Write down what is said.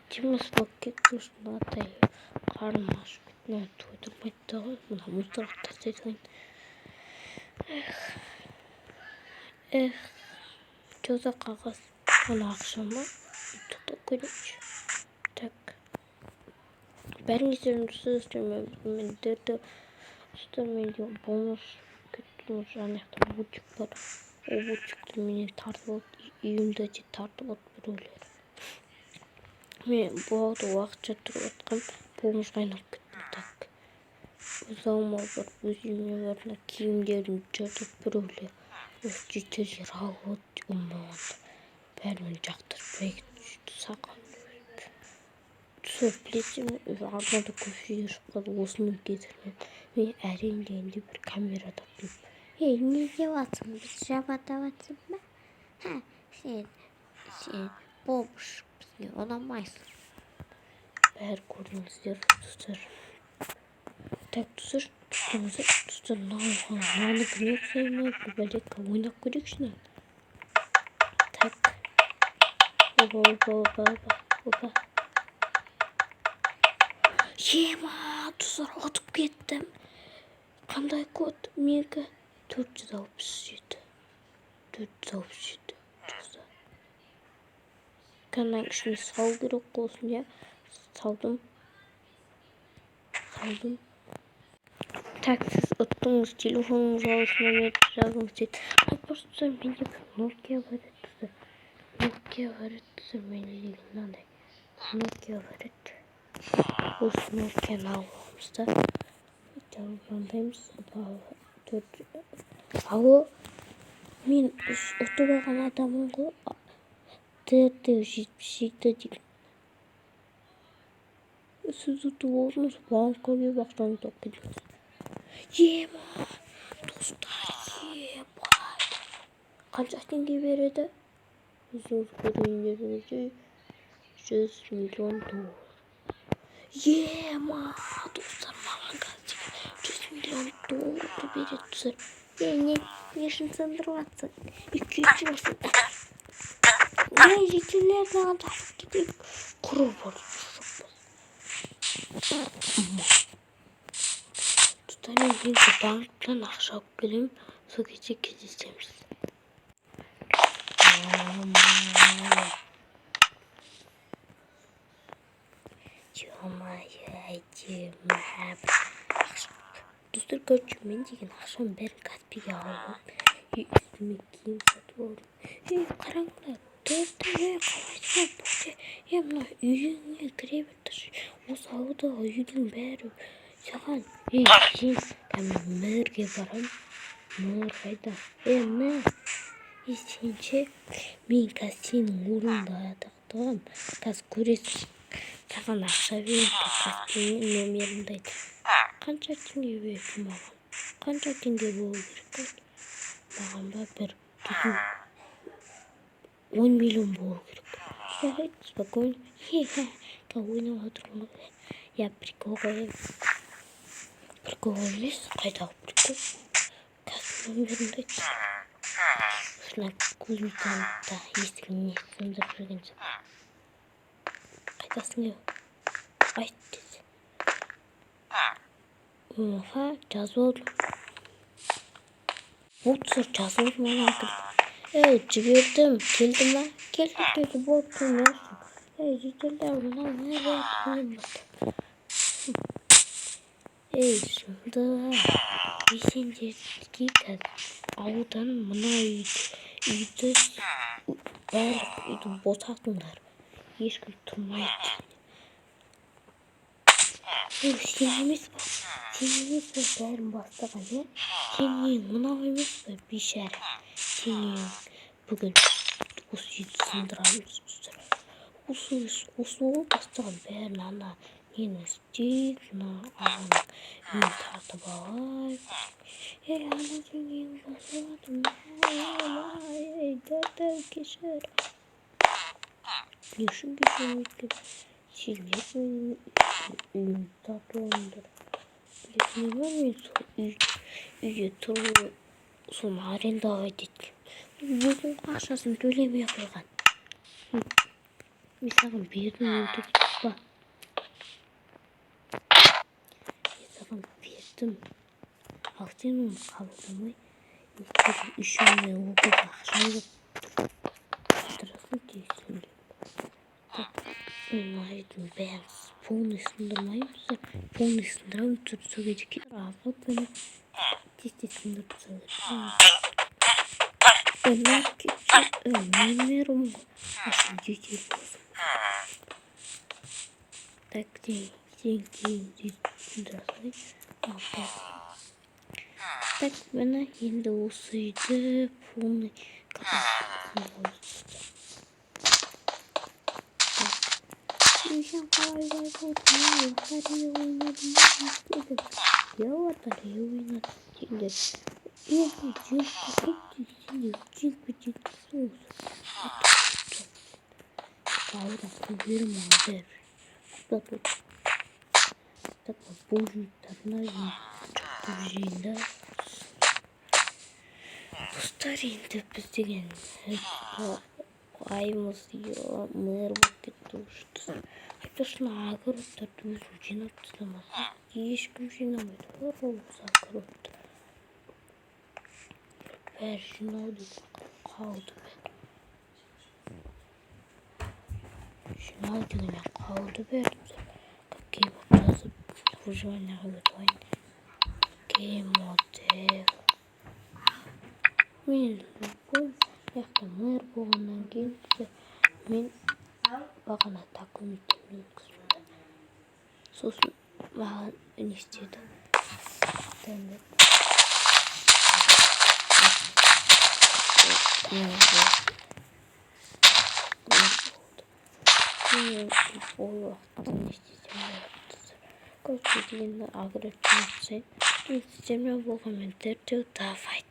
Демалыс болып кетті осындай. Қарным ашып кетті, мына тойдырмайды да ғой. Мына мусорға тастай салайын. Эх, эх, че за қағаз? Мына ақша ма? Тоқтап көрейінші. Так, бәріңе сәлем, мен дерті. Достар, менде бонус кетті. Ана жақта лучик бар, ол лучикті менен тартып алды, үйімді де тартып алды біреулер. Мен бұл уақытша тұрып жатқанмын, бомжға айналып кеттім. Так, өз ауылыма барып, өз үйіме барып, мына киімдерімді жыртып, біреулер, осы жительдер алып алды. Оңбағандар бәрін жақтыртпай кетті. Сақал түсіп, білесің, арнада көп видео шықпады осының кесірінен. Мен әрең дегенде бір камера таптым. Ей, не деп жатсың? Бізді жамандап жатсың ба? Ха, сен бомж, бізге ұнамайсың. Бәрі көрдіңіздер, достар. Так, достар, тоқтаңыздар, достар. Мынау мынанікі не ұқсай ма? Бір бәле, ойнап көрейікші мынаны. Так, опа, опа, опа, опа, опа! Ема, достар, ұтып кеттім. Қандай код менікі? 467, 467. Достар, кананың ішіне салу керек қой осыны, иә. Салдым, салдым. Так, сіз ұттыңыз, телефоныңызға осы номерді жазыңыз дейді. Айтпақшы, достар, менде бір Nokia бар еді, достар. Nokia бар еді, достар, менде деген мынандай Nokia бар еді. Осы Nokia'ны алып аламыз да, звондаймыз. Төрт. Алло, мен ұтып алған адаммын ғой, 477 деген. Сіз ұтып алдыңыз, банкқа келіп ақшаны тауып кетіңіз. Ема, достар, ебать, қанша теңге береді? Өзіңіз көргендеріңіздей, 100 миллион доллар. Ема, достар, маған қазір 100 миллион доллар береді, достар. Е, не үшін сындырып жатсың? Кетші осыдан. Ей, жительдер, маған тартып кетейік. Құры бар. Достар, мен енді банктан ақша алып келемін, сол кезде кездесеміз. Ё-моё, ё-моё, әдемі ақша. Достар, короче, мен деген ақшаның бәрін Каспиге алып алып, и үстіме киім сатып алдым. Ей, қараңдар, достар, ей, қалайсыңдар? Е, мына үйіңе кіре бер. Осы ауылдағы үйдің бәрі саған. Ей, сен, мен мэрге барамын. Мэр қайда? Е, мэр, е, сен ше, мен қазір сенің орныңды атақтығам, қазір көресің. Саған ақша беремін, Каспиймен номерімді айт. Қанша теңге бердің маған? Қанша теңге болу керек маған? Ба, бір дейтін 10 миллион болу керек. Жарайды, спокойно. Хе, ойнап отырмын ғой. Я прикол ғой, прикол емес, қайдағы прикол? Қазір номерімді айт. Осылай кузнецаны есігіне сындырып жүрген. Қайдасың, ей, айт десе. Аха, жазып алдым. Болды, достар, жазып алдым. Ананы, ей, жібердім. Келді ма? Келді, келді, болды. Ей, жительдер, мынау не болды? Ей, шынды, ей, сендерге қазір ауылдан мына үйді, барлық үйді босатыңдар, ешкім тұрмайды. Ей, сен емес па? Сен емес па бәрін бастаған? Иә, сенің үйің мынау емес па? Бейшара, сенің үйің. Бүгін осы үйді сындырамыз, достар. Осы ғой бастаған бәрін. Ана нені істейік? Мына ағаның үйін тартып алайық. Ей, ана сенің үйің басып жатыр. Ей, дәдә, кешір. Не үшін кешірмейді? Сендер менің үйімді тартып алдыңдар, білесіңдер ма? Мен сол үйде тұру, соны арендовать еткенмін. Өзінің ақшасын төлемей қойған. Мен саған бердім енді, па? Мен саған бердім, ал сен оны қабылдамай, не істедің? Еще мен ол кезде ақшам жоқ, тұрасың тегін. Так, мен мына жердің бәрін полный сындырмаймын, достар. Полный сындырамын, сол кезде вот міне, тез тез сындырып тастау керек. Мен мэрімін ғой, а сен житель болсың. Так, сен кейін сөйтіп сындыра салайын. Ал, так, міне, енді осы үйді полный сындырамыз. Так, Сен қалай бай болдың? Мен лотерея ойнадым ба, не істедің? Я лотерея ойнадым. Сендер жеңіп, сендер жеңіп кетесің осы. Аудан көбері маған бәрібір. Так, булыжниктарына жақтырып жейін да. Достар, енді біз деген айымыз, мэр болып кетті уже. Айтпақшы, мына огородтарды өзім жинап тастамасам, ешкім жинамайды ғой. Осы огородты бәрі жинау деген қалды, бәрі жинау дегеннен қалды бәрі. Гейммод жазып, выживание ға өтіп алайын. Гейммод мен любой жақта мэр болғаннан кейін мен бағана документтерімді өткіздім да, сосын маған не істеді енді? Мен ол уақытта не істесем болады? Короче, енді огород жинап тастайын. Мен сіздермен болғанмен, төртеу. Давайте.